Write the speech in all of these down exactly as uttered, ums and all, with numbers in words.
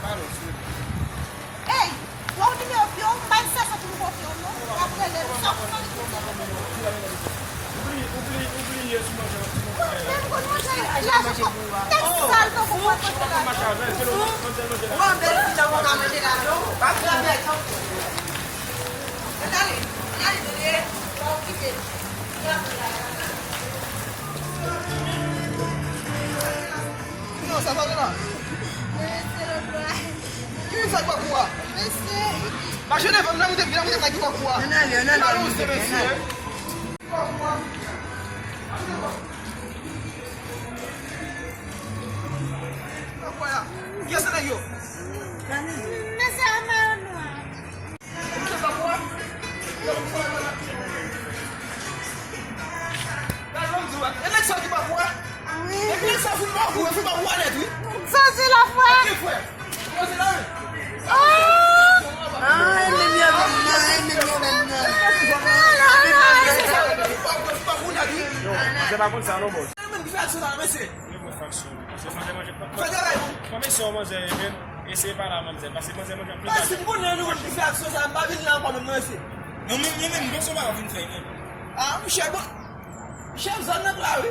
Ey, wè w nimewo pye w, m bay sèsan pou m konfye w non. W ap rele m san pou san li pou se. Mwen menm konn manje la. Tèt sal tankou mwen konn la. Ou an bèl fi tankou w ka manje la non. Pa pran bèl tankou. Ann ale, ann ale, Dede. Pa okipe. Non, sa pa vre la. Ki moun sa k pa kou a? Mesye. Mache devan m nan, moute, vin moute nan ki pa kou a. Ann ale, ann ale, ann ale. Ki sa nèg yo? Mesye a mayo nwa. Wi. Santi la, frè. Oh! Ah, e menm yo menm nan, e menm yo menm nan. Yo, se pa konn sa non, bòs. Mwen mwen faksyon. Se manzè manje. Fè travay ou. Kòm se yon manzè, e menm, eseye pale a manzè, paske manzè manje anpil lajan. Si m konnen nou konn ki fè aksyon sa, m pa vin la ankò menm non, mesye. Non, men, men, men, m panse w pa vin fè, men. Ah, monchè, bon. Monchè, zòn nan pla, wi.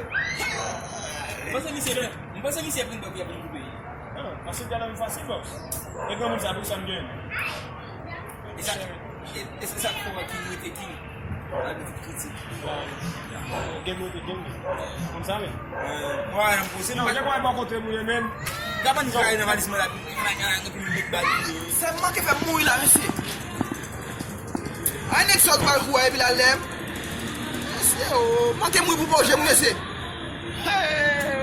M panse misye, m panse misye vin bò, pi ap vin koupe. Ah, paske te la vin fasil, bòs. E granmoun sa, pou sa m gen. E sa, e, e se sa k fè w ki rete ki abitid kritik. Gen mwen te gen mwen. Konn sa men. Mwen pa janm poze. Non, gen mwen pa kote mwen menm. Gade bann kay nan valiz mwen la. Epi m met bal. Sa manke fè m mouri la, mesye. Ay, nèg sòt bal kou a, epi la lè m. Mesye, oh, manke mouri pou bon je m, mesye. Hey!